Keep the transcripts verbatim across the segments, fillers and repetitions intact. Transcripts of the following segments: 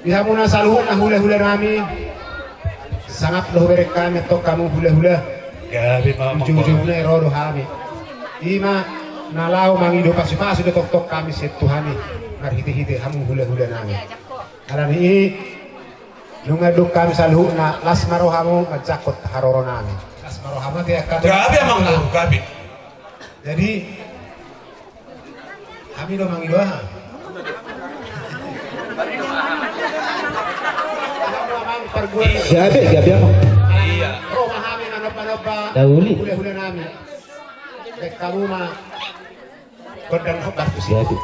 Di hamuna saluhutna hula-hula nami. Sangap do hubereng hami antong hamu hula-hula. Gabe ma. Ujung-ujungna ro do hami. Ima na laho mangido pasu-pasu do tongtong hami sian Tuhan i. Marhite-hite hamu hula-hula nami. Alani i nunga dung hami saluhutna las ma rohamu manjangkon haroro nami. Las ma rohamu ate angka. Gabe amang, gabe. Jadi hami do mangido aha. Gabe, gabe amang. Iya. Ro ma hami manomba-nomba. Dauli. Hula-hula nami. Baen hamu ma. Gondang hot bagus. Jadi.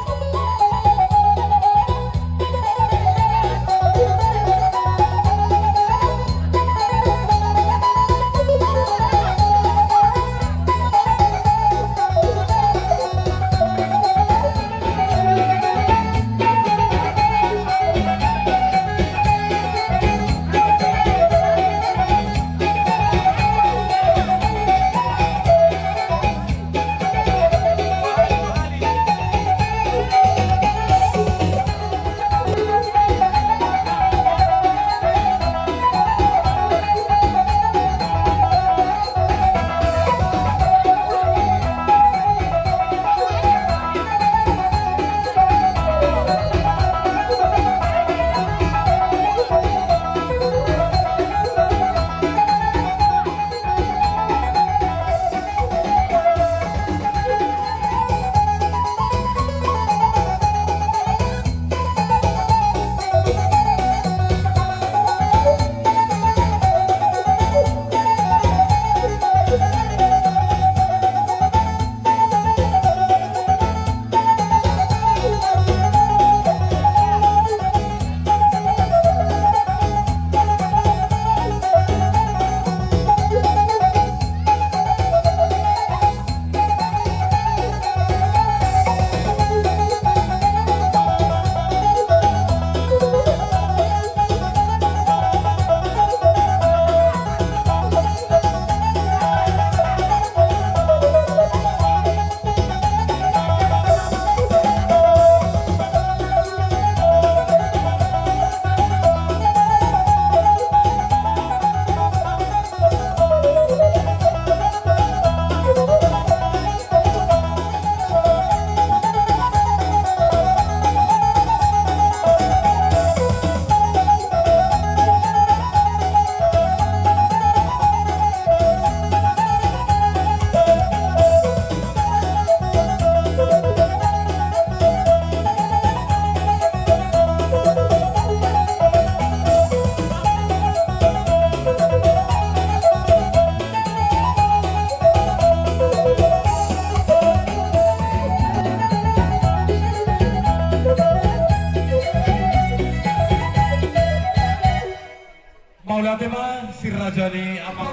Mauliate ma si raja ni amang.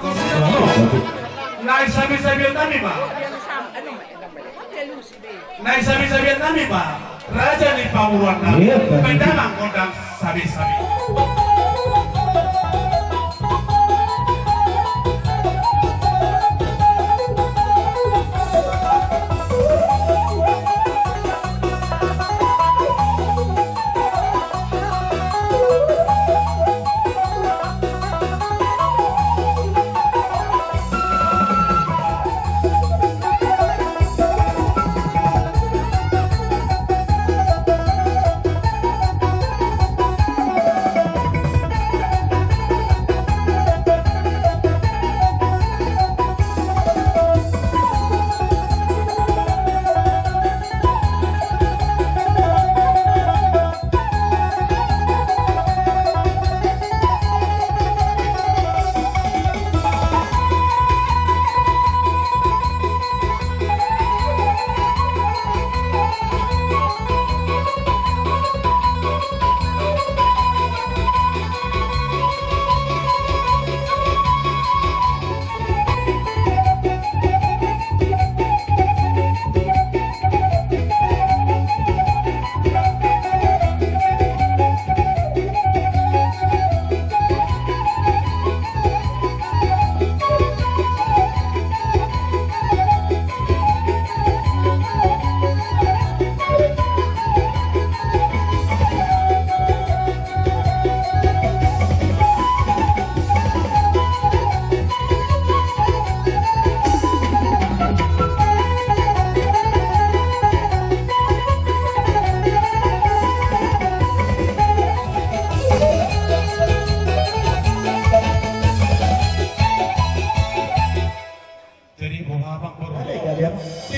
Nai sabi-sabian nami ma. Nai sabi-sabian nami ma raja ni pamoruan nami. Iya, baik. Baen damang gondang sabi-sabi.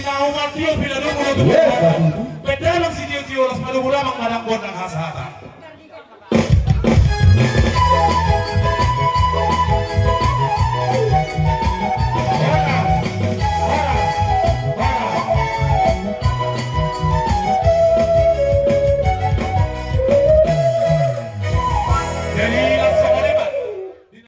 Au ma tio pinadomu na tu. Baen damang sitio-tio, las ma domu damang manang gondang hasahatan.